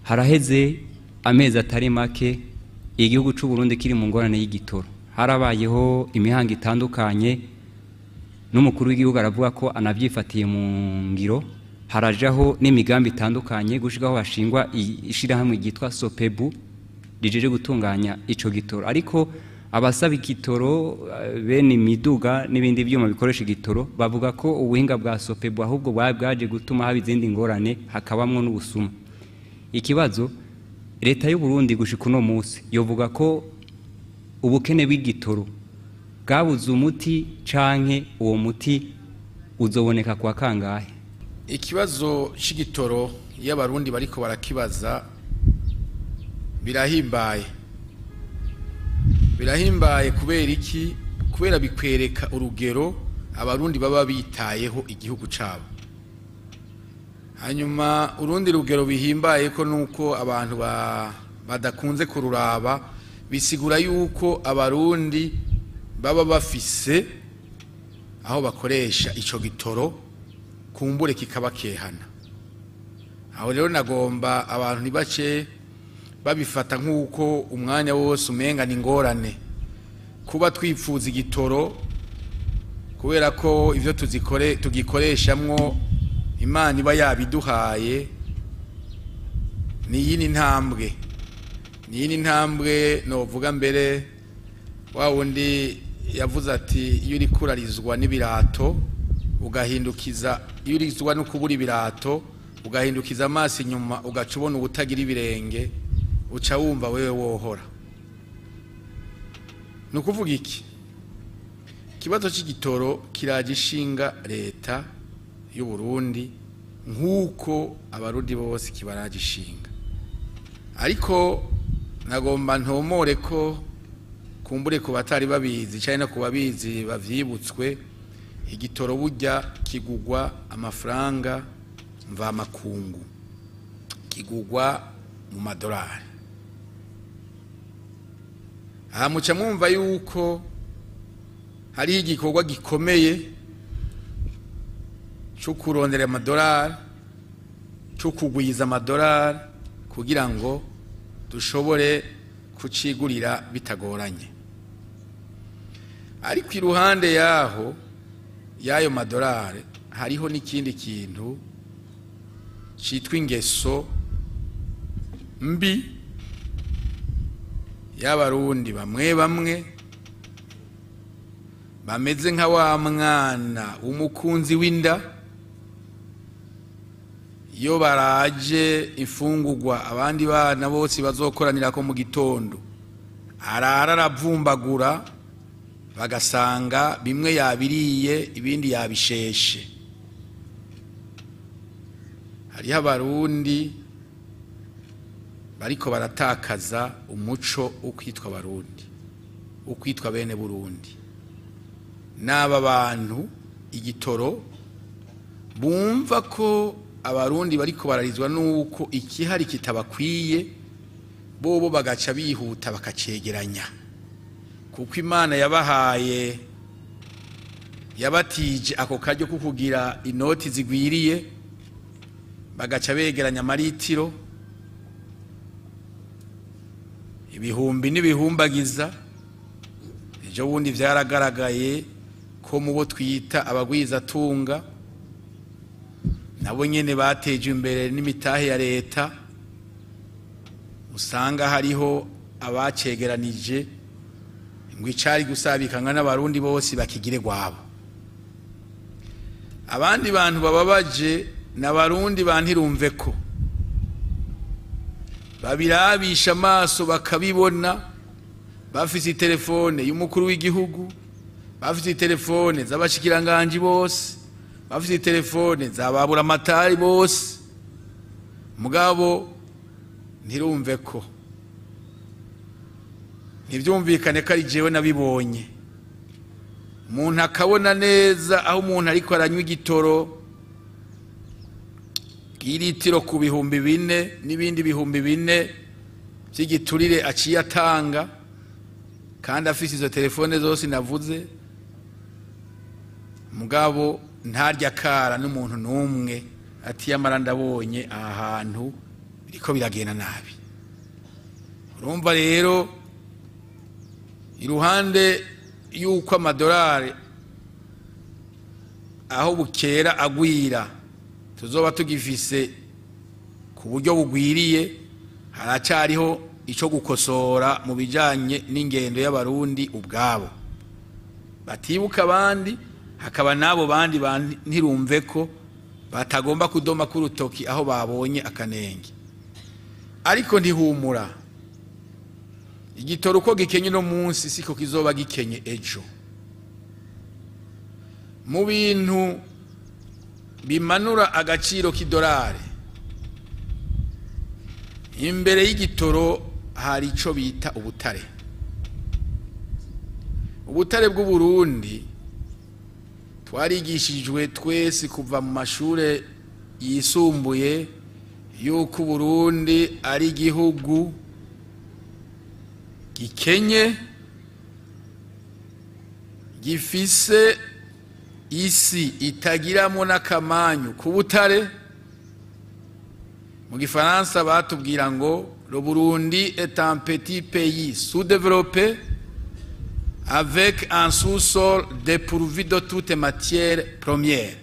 Haraheze amezi atari make igihugu c'u Burundi kiri mu ngorane y'igitoro. Harabayeho imihango itandukanye, n'umukuru w'igihugu aravuga ko anavyifatiye mu ngiro. Harajaho n'imigambi itandukanye gushikaho hashingwa ishirahamwe ryitwa Sopebu rijeje gutunganya ico gitoro. Ariko abasaba igitoro, bene imiduga n'ibindi byuma bikoresha igitoro, bavuga ko ubuhinga bwa Sopebu ahubwo bwaje gutuma haba izindi ngorane, hakabamwo n'ubusuma. Ikibazo, leta y'u Burundi gushika uno munsi yovuga ko ubukene bw'igitoro bwabuze umuti, canke uwo muti uzoboneka kwa kangahe? Ikibazo c'igitoro iyo abarundi bariko barakibaza birahimbaye. Birahimbaye kubera iki? Kubera bikwereka urugero abarundi baba bitayeho igihugu cabo. Hanyuma urundi rugero bihimbaye ko nuko abantu badakunze kururaba, bisigura yuko abarundi baba bafise aho bakoresha ico gitoro kumbure kikabakehana. Aho rero nagomba abantu ntibace babifata nk'uko umwanya wose umenga ni ingorane kuba twipfuza igitoro, kubera ko ivyo tugikoreshamwo Imana iba yabiduhaye. Ni yini ntambwe, ni yini ntambwe novuga mbere wa wundi yavuze ati iyo uri kurarizwa n'ibirato ugahindukiza, iyo urizwa no kubura ibirato ugahindukiza amaso inyuma ugaca ubona ubutagira ibirenge, uca wumva wewe wohora. Ni ukuvuga iki? Ikibazo c'igitoro kiraje ishinga leta y'u Burundi nk'uko abarundi bose kibaraje ishinga. Ariko nagomba ntomore ko kumbure ku batari babizi canke no ku babizi bavyibutswe, igitoro burya kigugwa amafaranga mvamakungu, kigugwa mu madolari. Aha muca mwumva yuko hariho igikorwa gikomeye co kurondera amadolari, co kugwiza amadolari kugira ngo dushobore kucigurira bitagoranye. Ariko iruhande yaho y'ayo madolari hariho n'ikindi kintu citwa ingeso mbi y'abarundi bamwe bamwe bameze nka wa mwana w'umukunzi w'inda. Iyo baraje imfungurwa abandi bana bose bazokoranira ko mu gitondo, arara aravumbagura, bagasanga bimwe yabiriye ibindi yabisheshe. Hariho abarundi bariko baratakaza umuco wo kwitwa abarundi, wo kwitwa bene Burundi. N'aba bantu igitoro bumva ko abarundi bariko bararizwa nuko ikihari kitabakwiye, bobo bagaca bihuta bakacegeranya, kuko Imana yabahaye, yabatije ako karyo ko kugira inoti zigwiriye, bagaca begeranya amaritiro ibihumbi n'ibihumbagiza. Ejo bundi vyaragaragaye ko mu bo twita abagwizatunga nabo nyene bateje imbere n'imitahe ya leta, usanga hariho abacegeranije ngo icari gusabikanywa n'abarundi bose bakigire gwabo. Abandi bantu bababaje n'abarundi bantirumve ko babirabisha amaso bakabibona, bafise telefone y'umukuru w'igihugu, bafise telefone z'abashikiranganji bose, bafise telefone z'ababura amatari bose, mugabo ntirumve ko ntibyumvikane ko ari jewe nabibonye. Umuntu akabona neza aho umuntu ariko aranywa igitoro iritiro ku 4000 n'ibindi 4000 by'igiturire aciye atanga, kandi afise izo telefone zose navuze, mugabo ntarya kara n'umuntu n'umwe ati yamara ndabonye aha hantu Biriko biragenda nabi. Urumva rero, iruhande yuko amadolari aho bukera agwira tuzoba tugifise ku buryo bugwiriye, haracyariho ico gukosora mu bijanye n'ingendo y'abarundi ubwabo batibuka abandi, hakaba n'abo bandi ntirumve ko batagomba kudoma ku rutoki aho babonye akanenge. Ariko ntihumura, igitoro uko gikenye no munsi siko kizoba gikenye ejo. Mu bintu bimanura agaciro k'idolari, imbere y'igitoro hari ico bita ubutare. Ubutare bw'u Burundi twarigishijwe twese kuva mu mashure yisumbuye yuko Burundi ari igihugu gikenye, gifise isi itagiramo n'akamanyu ku butare. Mu gifaransa batubwira ngo le Burundi est un petit pays sous-développé avec un sous-sol dépourvu de toute matière première.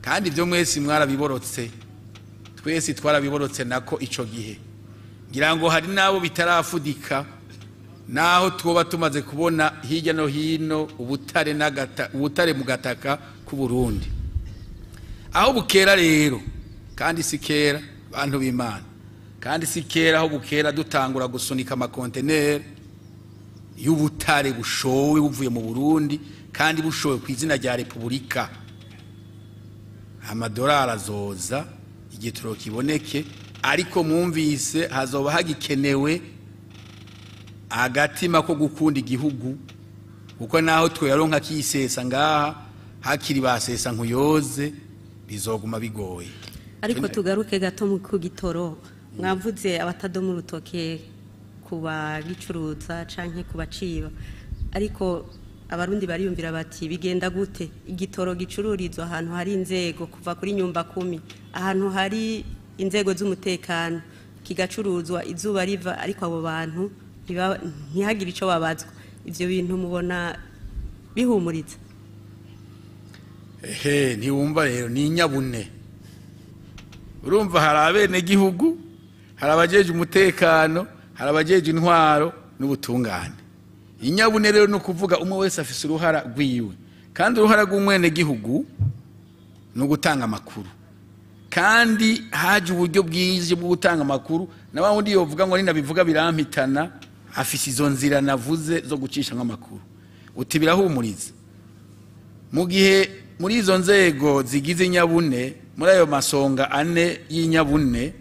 Kandi ibyo mwese mwarabiborotse, twese twarabiborotse nako ico gihe. Ngira ngo hari nabo bitarafudika, naho twoba tumaze kubona hirya no hino ubutare n'agata, ubutare mu gataka ku Burundi. Aho bukera rero, kandi si kera bantu b'Imana, kandi si kera, aho bukera dutangura gusunika amakonteneri y'ubutare bushowe buvuye mu Burundi, kandi bushowe ku izina rya Repubulika. Amadolari azoza, igitoro kiboneke, ariko mwumvise hazoba hagikenewe agatima ko gukunda igihugu, kuko naho tweyaronka kisesa ngaha hakiri basesa nkuyoze bizoguma bigoye. Ariko tugaruke gato mu ku gitoro, mwavuze abatadoma urutoke kuba gicuruza canke kubaciba, ariko abarundi bariyumvira bati bigenda gute igitoro gicururizwa ahantu hari inzego kuva kuri nyumba kumi, ahantu hari inzego z'umutekano, kigacuruzwa izuba riva, ariko abo bantu ntihagire ico babazwa. Ivyo bintu mubona bihumuritse? Ehe, ntiwumva rero ni inyabune. Urumva hari abenegihugu, hari abajeje umutekano, hari abajeje intwaro n'ubutungane. Inyabune rero ni ukuvuga umwe wese afise uruhara rwiwe, kandi uruhara rw'umwenegihugu ni ugutanga amakuru. Kandi haje uburyo bwije bwo gutanga amakuru, na wa wundi yovuga ngo ninabivuga birampitana, afise izo nzira navuze zo gucisha nk'amakuru. Uti birahumuriza mu gihe muri izo nzego zigize inyabune, muri ayo masonga ane y'inyabune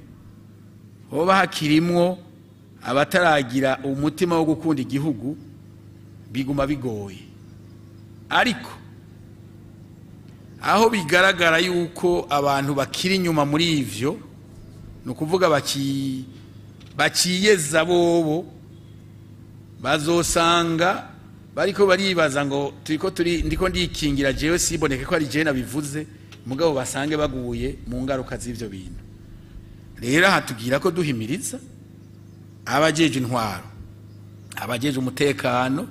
hoba hakirimwo abataragira umutima wo gukunda igihugu, biguma bigoye. Ariko aho bigaragara yuko abantu bakiri inyuma muri ivyo, ni ukuvuga bakiyeza bobo, bazosanga bariko baribaza ngo turiko turi ndiko ndikingira jewe siboneke ko ari jewe nabivuze, mugabo basange baguye mu ngaruka z'ivyo bintu. Rero aha tugira ko duhimiriza abajeje intwaro, abajeje umutekano,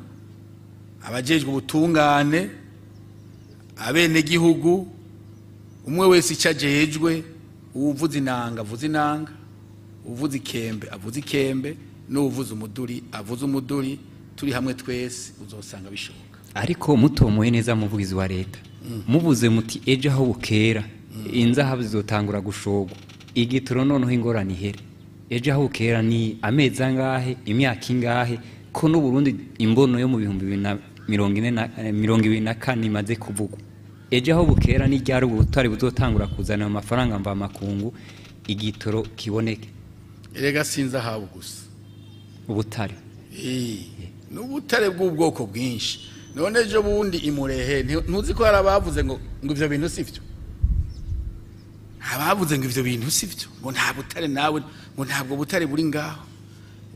abajejwe ubutungane, abenegihugu, umwe wese icyo ajejwe, uwuvuza inanga avuza inanga, uwuvuza ikembe avuza ikembe, n'uwuvuza umuduri avuza umuduri, turi hamwe twese uzosanga bishoboka. Ariko mutomoye neza muvugizi wa leta, muvuze muti ejo aho bukera inzahabu zizotangura gushogwa, igitoro noneho ingorane ihere. Ejo aho bukera ni amezi angahe, imyaka ingahe, ko n'u Burundi imbono yo mu 2044 imaze kuvugwa? Ejo aho bukera ni ryari ubutare buzotangura kuzana amafaranga mva makungu, igitoro kiboneke? Erega sinzahabu gusa, ubutare n'ubutare bw'ubwoko bwinshi. None ejo bundi imurehe ntuzi ko hari abavuze ngo ivyo bintu sivyo? Abavuze ngo ivyo bintu sivyo, ngo nta butare nawe, ngo ntabwo butare buri ngaho.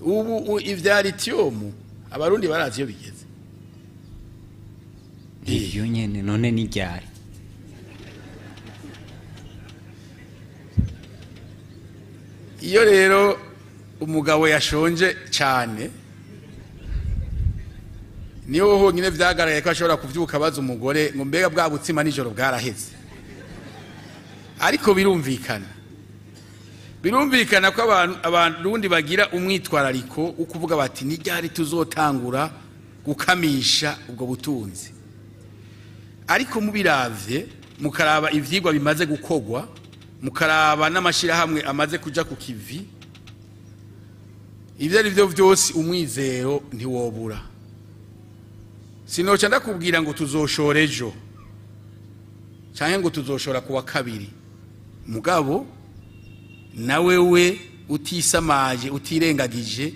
Ubu ivya lithium abarundi barazi iyo bigeze. Iyo nyene none ni ryari? Iyo rero umugabo yashonje cyane, niho honyine vyagaragaye ko ashobora kuvyuka abaza umugore ngo: "Mbega bwa butsima nijoro bwaraheze?" Ariko birumvikana ko abantu, abarundi bagira umwitwarariko wo kuvuga bati: "Ni ryari tuzotangura gukamisha ubwo butunzi?" Ariko mubiravye, mukaraba ivyigwa bimaze gukogwa, mukaraba n'amashirahamwe amaze kuja ku kivi, ivyo ari vyo vyose umwizero ntiwobura. Sinoca ndakubwira ngo tuzoshora ejo canke ngo tuzoshora kuwa kabiri, mugabo nawe we utisamaje, utirengagije,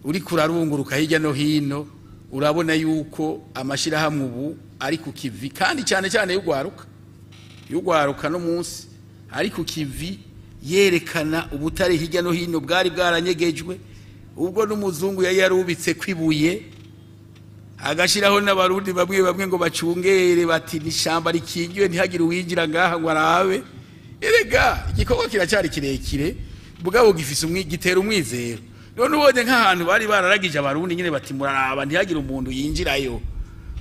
uriko urarunguruka hirya no hino, urabona yuko amashirahamwe ubu ari ku kivi, kandi cyane cyane y'ugwaruka no munsi ari ku kivi, yerekana ubutare hirya no hino bwari bwaranyegejwe, ubwo n'umuzungu yari yarubitse kwibuye, agashiraho n'abarundi bamwe bamwe ngo bacungere, bati: "N'ishamba rikingiwe, ntihagire uwinjira ngaha ngo arabe." Erega igikorwa kiracyari kirekire, mugabo gifise gitera umwizero. None ubonye nk'ahantu bari bararagije abarundi nyine bati: "Muraraba, ntihagire umuntu yinjirayo,"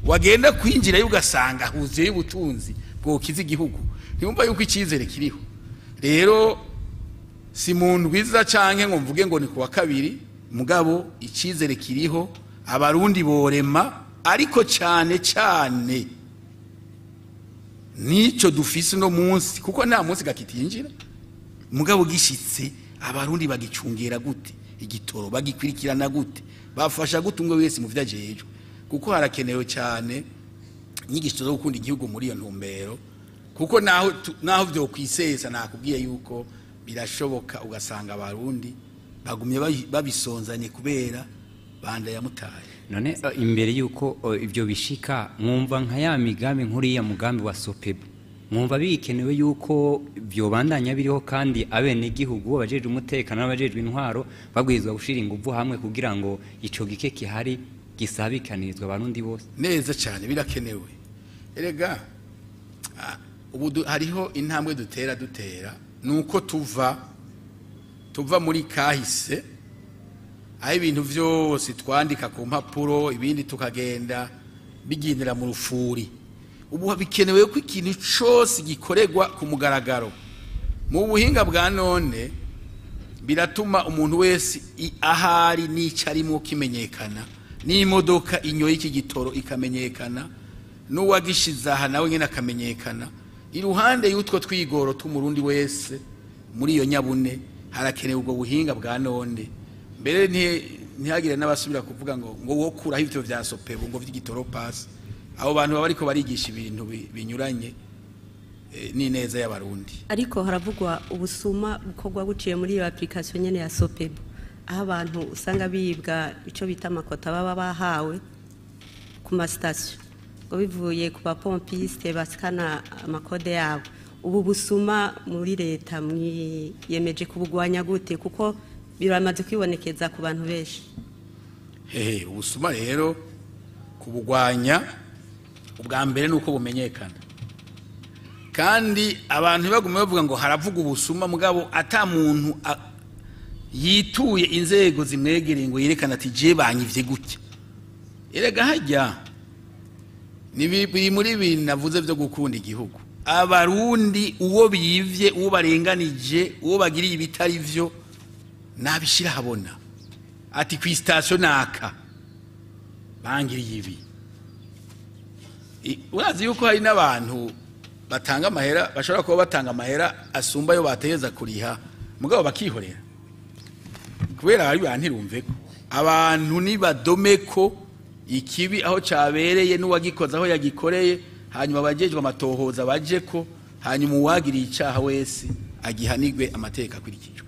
wagenda kwinjirayo ugasanga huzuyeyo ubutunzi bwokiza igihugu, ntiyumva yuko icyizere kiriho? Rero si mu ndwiza canke ngo mvuge ngo ni kuwa kabiri, mugabo icyizere kiriho. Abarundi borema, ariko cyane cyane nico dufise uno munsi, kuko nta munsi gakitinjira. Mugabo gishitse, abarundi bagicungera gute igitoro? Bagikwirikirana gute? Bafasha gute umwe wese mu vyo ajejwe? Kuko harakenewe cyane inyigisho zo gukunda igihugu muri iyo ntumbero, kuko naho vyo kwisesa, nakubwiye yuko birashoboka ugasanga abarundi bagumye babisonzanye kubera banda yamutaye. None imbere yuko ibyo bishika, mwumva nka ya migambi, nk'uriya mugambi wa SOPEBU, mwumva bikenewe yuko byobandanya biriho, kandi abenegihugu, abajejwe umutekano n'abajejwe intwaro babwirizwa gushira inguvu hamwe kugira ngo ico gike kihari gisabikanirizwe abarundi bose? Neza cyane, birakenewe. Erega ubu hariho intambwe dutera, nuko tuva muri kahise, aho ibintu vyose twandika ku mpapuro, ibindi tukagenda bigendera mu rufuri. Ubu bikenewe ko ikintu cose gikorerwa ku mugaragaro mu buhinga bwa none. Biratuma umuntu wese ahari n'ico arimwo kimenyekana, n'imodoka inyoye iki gitoro ikamenyekana, n'uwagishize aha nawe nyene akamenyekana. Iruhande y'utwo twigoro tw'umurundi wese muri iyo nyabune, harakenewe ubwo buhinga bwa none. Mbere ntihagire n'abasubira kuvuga ngo wokuraho ivyo vya SOPEBU, ngo vy'igitoro pass. Abo bantu baba bariko barigisha ibintu binyuranye n'ineza y'abarundi. Ariko haravugwa ubusuma bukorwa buciye muri iyo application nyene ya SOPEBU, aho abantu usanga bibwa ico bita amakota baba bahawe ku masitasiyo, ngo bivuye ku bapompiste basikana amakode yabo. Ubu busuma muri leta mwiyemeje kubugwanya gute? Kuko biramaze kwibonekeza ku bantu benshi. Hehe, ubusuma rero kubugwanya, ubwa mbere nuko bumenyekana, kandi abantu ntibagume bavuga ngo haravuga ubusuma, mugabo ata muntu yituye inzego zimwegereye ngo yerekane ati: "Je banyivye gutya." Erega hajya ni biri muri bintu navuze byo gukunda igihugu. Abarundi uwo bivye, uwo barenganije, uwo bagiriye ibitari vyo, nabishira habona ati: "Ku station naka bangiriye ibi." Urazi yuko hari n'abantu batanga amahera, bashobora kuba batanga amahera asumba ayo bategeza kuriha, mugabo bakihorera kubera bari bantirumve ko abantu nibadome ko ikibi aho cabereye n'uwagikoze aho yagikoreye, hanyuma abajejwe amatohoza baje ko, hanyuma uwagiriye icaha wese agihanigwe, amateka akurikijwe.